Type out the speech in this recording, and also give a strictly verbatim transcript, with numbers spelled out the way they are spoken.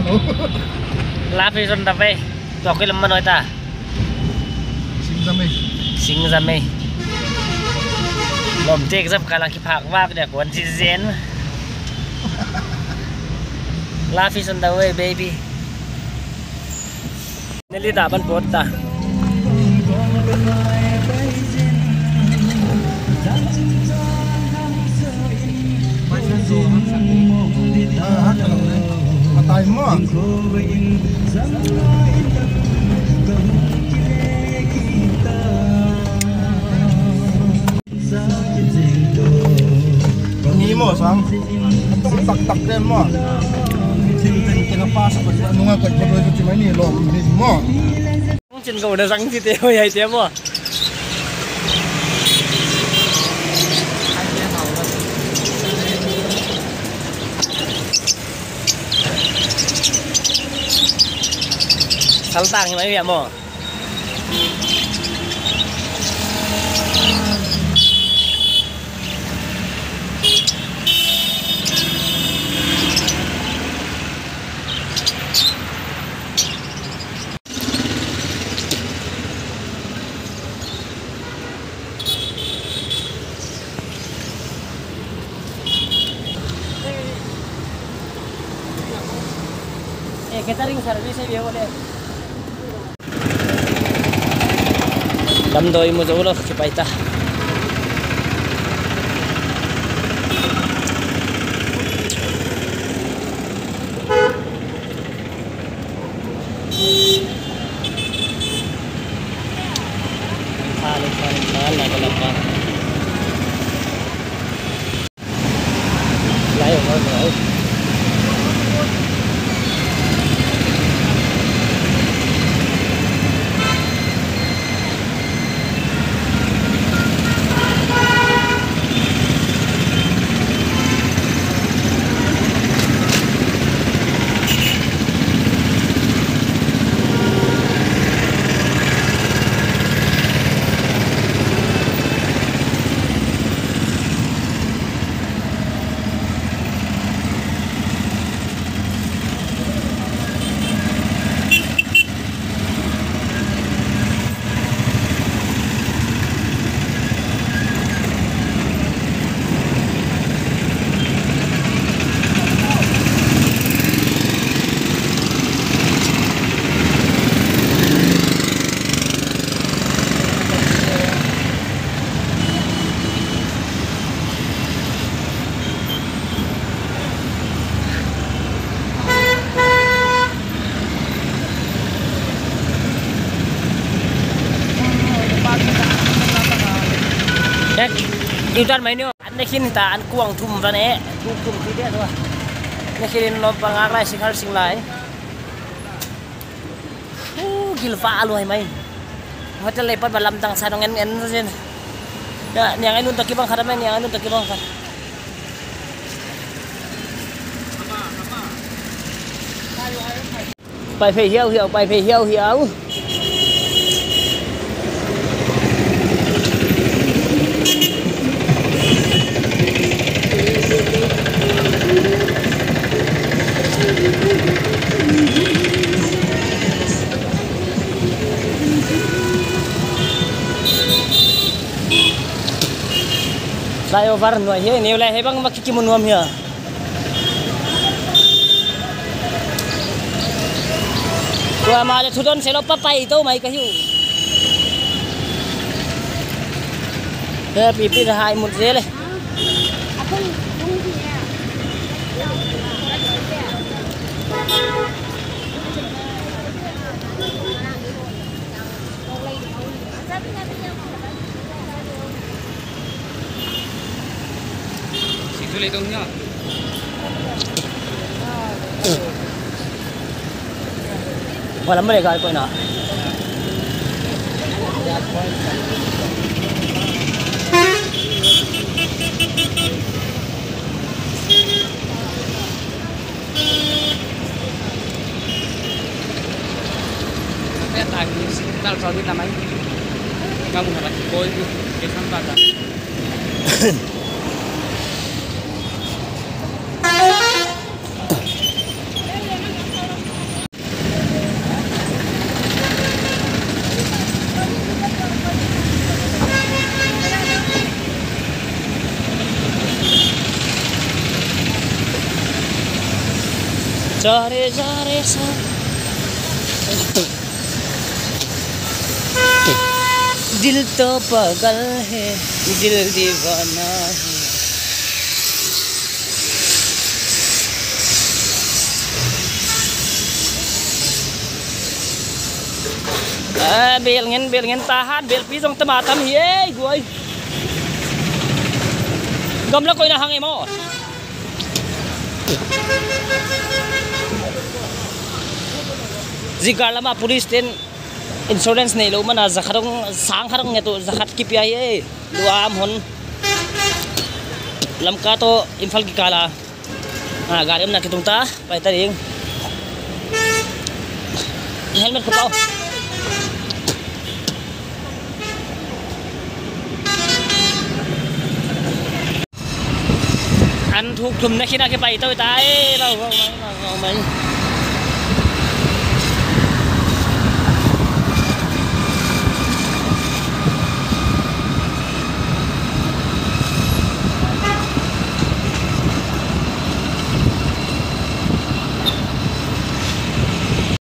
Life is on the way. Tua koi lam manoh ta. Singzame. Singzame. Lom tek zap kala kiphak vak dia kuan si zen. Life is on the way, baby. Neli da ban pot ta. Atai mo. Ni mo sang. Atong tak tak den mo. Thil ten kena pas apa nunga koi koi koi cimai ni lom ni mo. Chin ko na sang si te hoi ai te mo. Saltang mai ya mo. Eh, catering service eh, dia boleh. Damdawi mu zou lou, kipai ta. Tek, U-turn mai ni. An ne khin ta, an kuang thum ta ne, thum thum si dia tu. Ne khin in lom pangak lai, singhal sing lai. Hu, gilfa alu hai mai. Hotel lei pat ba lamdang sa dong en en sa sin. Ya, niang ai nun ta kibang khat mai, niang ai nun ta kibang khat. Pai phei hiau hiau, pai phei hiau hiau. Flyover nuai hi, neu lai hi bang ma kimu nuam hia. Tua mah leh thu don se lou pa pai tou mai ka hi uh. He pipi na hai mut zel e. Situ lei tong nya. Wala mare gal koi na. Tal kau di tamai. Kamu harap kau itu kesan pada. सारे सारे सा दिल तो पागल है, दिल दीवाना है। Ah, bel ngen, bel ngen, tahan, bel pi zong tama tam hi ei, guai. Gamla koina hang emo. Zigar lama police ten insurance neilou mana zakhat dong, sang khat dong nge tu zakhat kipia hi ei. Luam hon. Lamka toh Imphal kikala. Ah, gari omna kitung ta, pai ta ding. Helmet ko pau. An thuk thum na khina ke pai ta ta ei, lau, lau, lau, lau, mai.